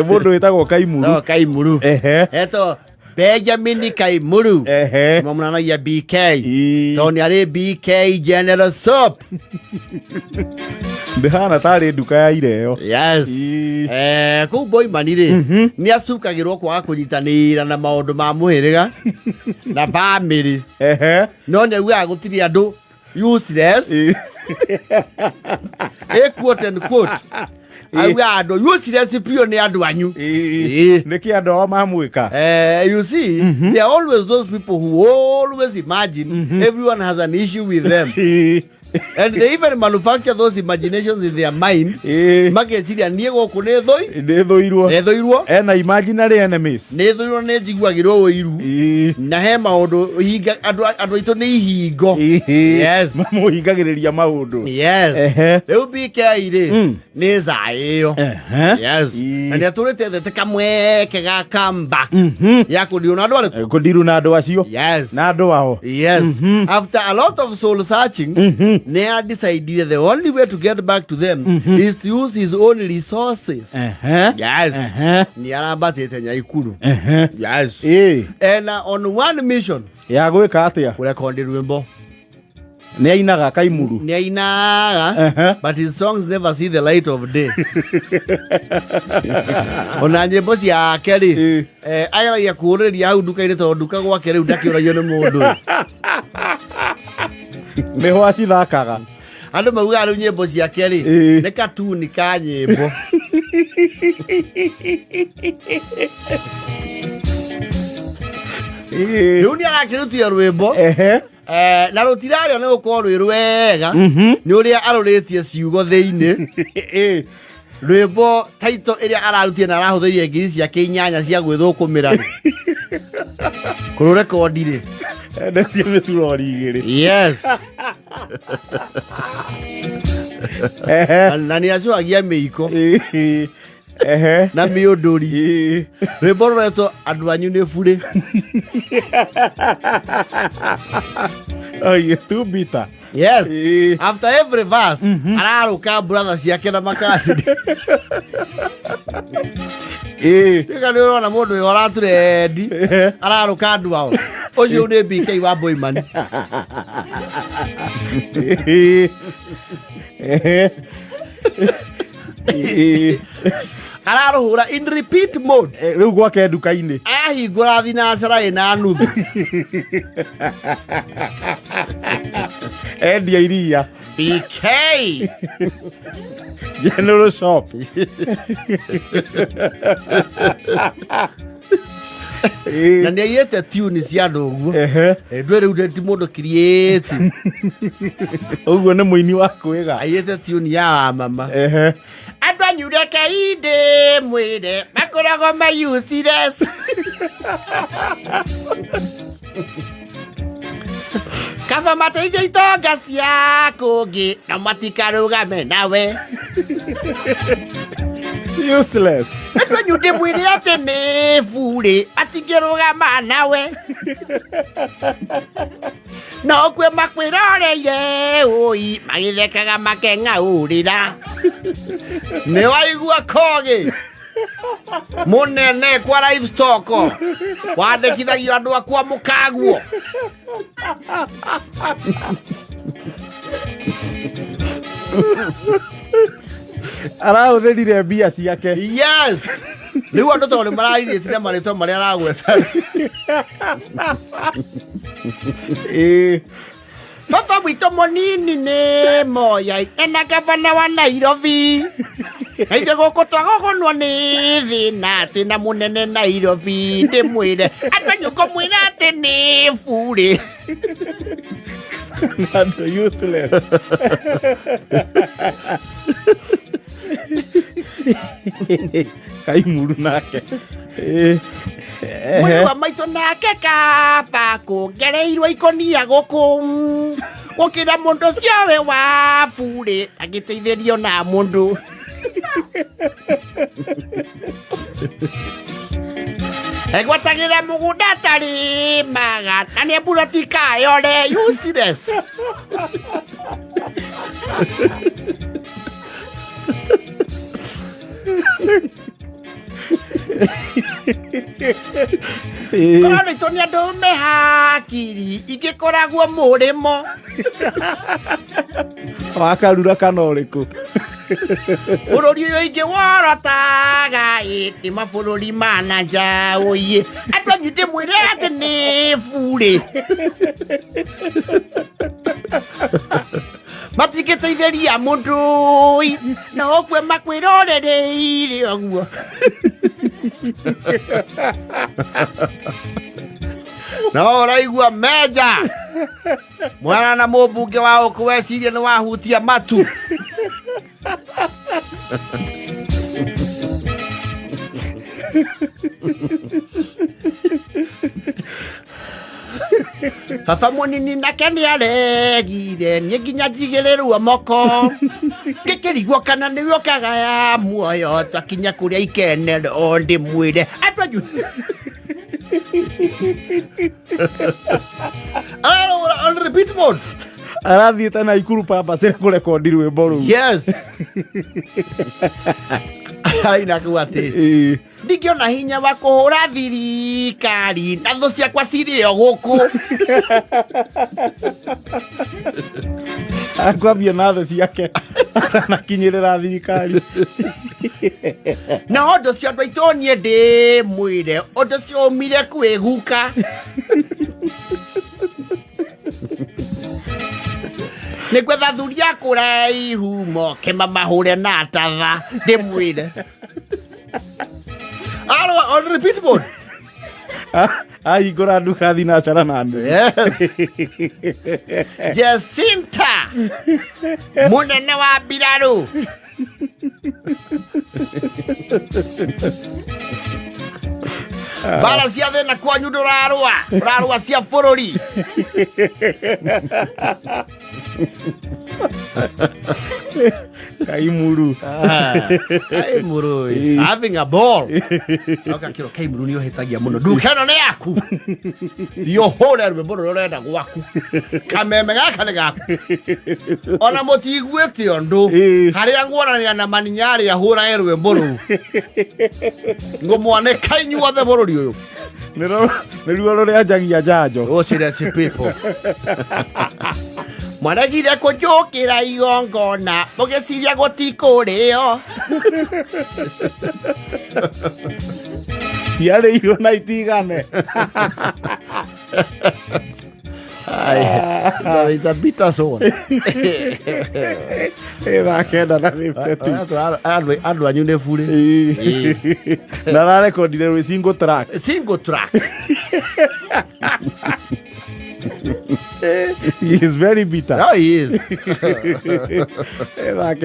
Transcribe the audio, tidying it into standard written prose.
Mũndũ wĩtagwo Kaimuru. No Kaimuru. Ehe. Etwo Benjamin Kaimuru. Ehe. Mamunanagia BK. Ii. Tondũ nĩ arĩ BK General Soap. Ndĩhana tarĩ nduka ya ireo. Yes. Ii. Kũu Boimani rĩ, nĩ acukagĩrwo kwaga kũnyitanĩra na maũndũ ma mũhĩrĩga na bamĩrĩ. Ehe. No nĩ augaga gũtirĩ andũ useless. Ii. Ĩ quote and quote. Auga andũ useless biũ nĩ andũ anyu. Ii. Ii. Nĩkĩ andũ ao mamwĩka? You see, there are always those people who always imagine everyone has an issue with them. Ii. And they even manufacture those imaginations in their mind. Ii. Mageciria niĩ gũkũ nĩ thũi, Nĩ thũirwo. nĩ thũirwo, Ena imaginary enemies. nĩ thũirwo nĩ njiguagĩrwo ũiru. Ii. Na he maũndũ hinga andũ andũ aitũ nĩ ihingo. Ii. Yes. Mamũhingagĩrĩria maũndũ. Yes. Ehe. Rĩu BK rĩ, nĩ za ĩyo. Ehe. Yes. Ii. Na nĩ atũrĩte ethete kamweke ga comeback ya kũndirwo na andũ arĩkũ? Kũndiru na andũ acio. Yes. Na andũ ao. Yes. After a lot of soul searching, Nea decided the only way to get back to them is to use his own resources. Ehe. Yes. Ehe. Nĩ arambatĩte Nyaikuru. Ehe. Yes. Ii. And on one mission, Ya gwĩka atĩa? kũrekondi rwĩmbo. Nĩ ainaga Kaimuru. Nĩ ainaga, but his songs never see the light of day. Ona nyĩmbo ciake rĩ, ageragia kũũrĩria hau nduka-inĩ tondũ nduka gwake rĩu ndakĩũragio nĩ mũndũ. Nĩho acithakaga. Andũ maugaga rĩu nyĩmbo ciake rĩ, nĩ katuni ka nyĩmbo. Rĩu nĩ arakĩrutia rwĩmbo. Ehe. Na rũtirarĩa nĩ gũkorwo rwĩ rwega nĩ ũrĩa arũrĩtie ciugo thĩinĩ. Rwĩmbo taito ĩrĩa ararutie na arahũthĩrire ngiri ciake 8 cia gwĩthũkũmĩra rĩ, kũrũrekondi rĩ. Endetie mĩturori 2. Yes. Ehe. Na nĩ acũagia mĩiko. Ii. Ehe. Na mĩũndũri. Ii. Rwĩmbo rũretwo andũ anyu nĩ burĩ. Oh, it's too bitter. Yes. Ii. After every verse, ararũka brother ciake na makasi. Ii. Rĩu nĩ ũrona mũndũ ũyũ araturendi ararũka andũ ao. Ũcio nĩ BK wa Boimani. Ii. Ehe. Ii. Ararũhũra in repeat mode. Rĩu gwake nduka-inĩ. Ahingũra thinacara ĩna nuthu. Endia iria. BK. General shop. Na nĩ aiyĩte tune cia andũ ũguo. Ehe. Ndwĩ rĩu ti mũndũ creative. Ũguo nĩ mũini wa kwĩga. Aiyĩte tune ya wa mama. Ehe. Andũ anyu reke indĩ mwĩre makoragwo ma useless. Kaba mateithie itonga cia kũngĩ na matikarũgame nawe. Useless. Andũ anyu ndĩmwĩre atĩ nĩ burĩ atingĩrũgama nawe. No kwe makwĩroreire ũi magĩthekaga makeng'aũrĩra. Nĩ waigua kogĩ mũnene kwa livestock wandĩkithagio andũ akwa mũkaguo. Arahũthĩrire mbia ciake. Yes. Rĩu andũ tondũ nĩ mararirĩtie na marĩtwa marĩa aragweta. Ĩĩ. Baba witũ mũnini nĩ Moyai ena gavana wa Nairobi. Na ithuĩ gũkũ twagũgũnwo nĩ thĩna atĩ na mũnene Nairobi ndĩmwĩre andũ anyu ngũmwĩra atĩ nĩ burĩ. Andũ useless. Kaimuru nake. Ĩĩ. Mwĩrĩ wa maitũ nake kaba kũngereirwo ikũnia gũkũ gũkĩra mũndũ ũcio we wa burĩ agĩteithĩrio na mũndũ. Egwatagĩra mũgũnda atarĩmaga na nĩ mbura tikayore useless. Ĩĩ. Korwo nĩ nĩ andũ me hakiri ingĩkoragwo mũrĩmo. Wakarura kana ũrĩkũ? Bũrũri ũyũ ingĩ worotaga ĩ nĩ mabũrũri ma na nja ũiĩ andũ anyu ndĩmwĩre atĩ nĩ burĩ matingĩteithĩria mũndũ ĩ, no ũkue makwĩrorereire ũguo. No ũraigua menja mwana na mũmbunge wa ũkũ weciria nĩ wahutia matu. Baba mũnini nake nĩ aregire niĩ nginya njigĩrĩrwo moko ngĩkĩrigwo kana nĩwe ũkagaya muoyo twakinya kũrĩa ikenero ndĩmwĩre andũ anyu. Ararora on repeat mode. Arathiĩte na ikuru pambacĩra kũrekondi rwĩmbo rũu. Yes. Araina kau atĩ Ĩĩ. ndingĩona hinya wa kũhũra thirikari na thũ ciakwa cirĩ o gũkũ. Akwambia na thũ ciake atanakinyĩrĩra thirikari. Na ũndũ ũcio andũ aitũ niĩ ndĩmwĩre ũndũ ũcio umire kwĩ guka. Nĩ gwetha thuri a kũraihu moke mamahũre na tatha ndĩmwĩre. Arwa on repeat mode. Ahingũra nduka thinacara na ndu. Yes. Jacinta munene wa mbirarũ. Mbara cia thĩna kwanyu ndũrarũa, ũrarũa cia bũrũri. Kaimuru. Kaimuru is having a ball. Oka kĩro Kaimuru nĩ ũhĩtagia mũno. Nduka ĩno nĩ yaku. Thiĩ ũhũre rwĩmbo rũrĩa ũrenda gwaku. Kameme gaka nĩ gaku. Ona mũtiguĩte ũndũ. Ĩĩ. Harĩa nguonania na maninya arĩa hũrae rwĩmbo rũu. Ngũmwanĩka inyuothe bũrũri ũyũ. Nĩruo rũrĩa njagia njanjo. Ucireci people. Mwaregire kũnjũkĩra igongona mũgĩciria gũtikũrĩo. Ciarĩirwo na itigane. It's a bitter soul. Ĩ thaa 9:52. Andũ anyu nĩ burĩ. Ĩĩ. Na ararekondire rwĩ single track. Single track. He is very bitter. Oh, he is. Ĩ thaa